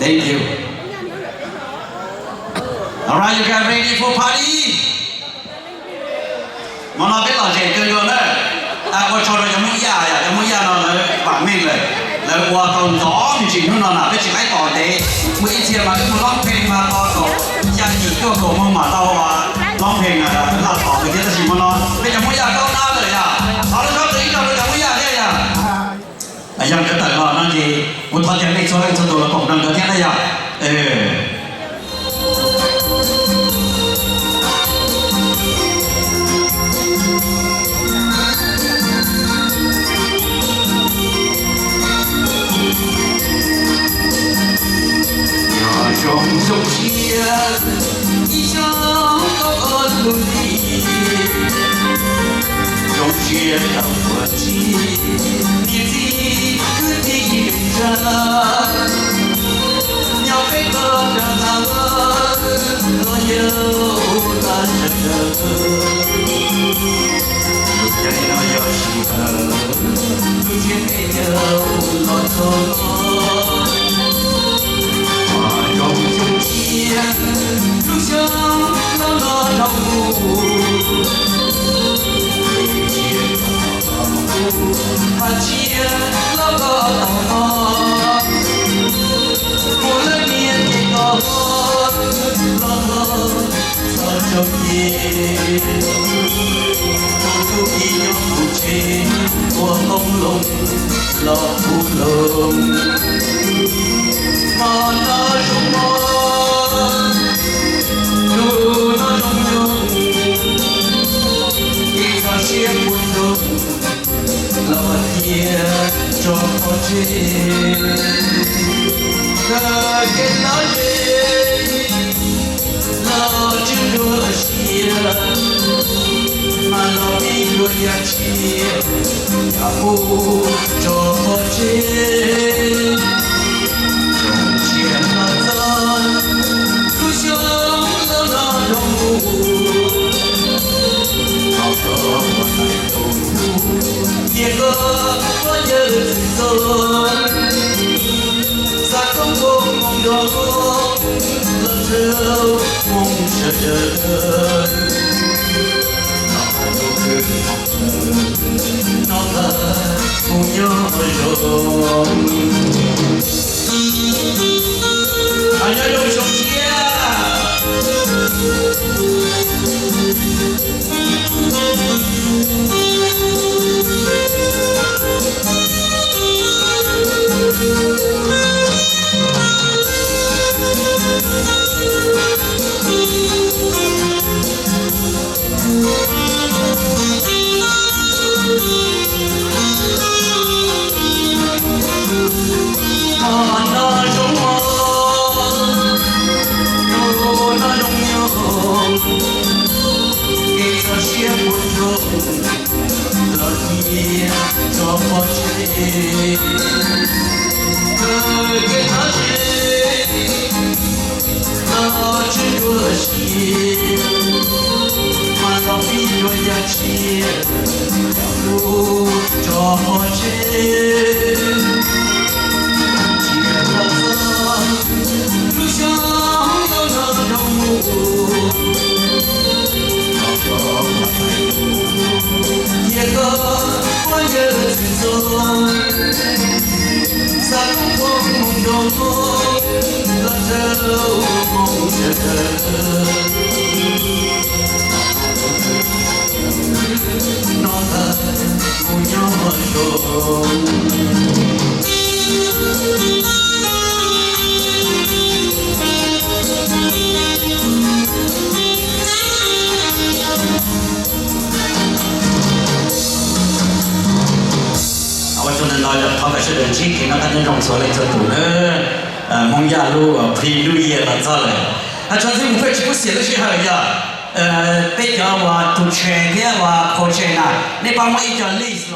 Thank you. All right, you guys ready for party? Hmo no peb lom zem kawg nkaus na. Ua tsaug rau cov Hmoob Yaj, yog cov Hmoob Yaj no lawv vam meej lawm, lawv ua tau ntxov me ntsis hnub no na, peb tsis qaib tos ntev. Muaj ib txhia mas wb mus loob pheej mas tos kaum xya yim tuaj kaum moos mam tau loob pheej laj tom kawg thiab, tab sis hmo no peb cov Hmoob Yaj kaub dab lawm yom. Thov lub suab qw ib zaug rau cov Hmoob Yaj thiab yom. Yog nkawd tawm los no ces kuv thov caw nej txhua leej txhua tus los koom nrog nkawd thiab na yom. Nyob zoo xyoo tshiab, ib xyoos tau ua lub hli, zoo siab tau ua tsi, niam txiv kwv tij neej tsa, nyob peb koj nrog nqaj los yau tas sawv daws. Lub caij no yog sij hawm lub ntsiab peb caug los txog no. Mas zoo xyoo tshiab, lub xyoo los no dhau mus, cia haj tsia los koj tau no, kuv lawv niam ces koj los txog txog tsaug ces, tus tub ib nyob kuv tsev ua qoob loo los kuv loo. Hmo no zoo hmo, hnub no zoo nyoog, ib txoj sia puas ntsoog los cia tso pov tseg. Kawg kev lom zem los tswj dua siab, mas los pib dua yam tsiaj yam mus tso pov tseg. Zoo siab los txog lub xyoo los no dhau mus, koj koj ua hais rau kuv, cia koj pab yawg txwm txog. Xa koob hmoov moo nroo los rau hmoob sawv daws, no tas mus nyob zoo. Nyob zoo xyoo tshiab. Hmo no zoo hmo, hnub no zoo nyoog, kev txoj sia puas ntsoog los cia tso pov tseg. Kawg kev lom zem los tswj dua siab, mas los pib dua yam tsiaj yam mus tso pov tseg. Tsiaj los txog lub xyoo los no dhau mus, koj koj ua hais rau kuv, cia koj pab yawg txwm txog. Xa koob hmoov moo nroo los rau hmoob sawv daws, no tas mus nyob zoo. Ua tsaug ntau ntau, thov kom sawv daws ntsib kev noj qab nyob zoo txhua leej txhua tus nawb. Hmoob Yaj lub Happy New Year los txog lawm. Hais txog ntxiv mus pheej tsis kub xiam lub sij hawm yog peb cov uas tus tseg thiab uas qhua tseg na, nej pab muab ib co list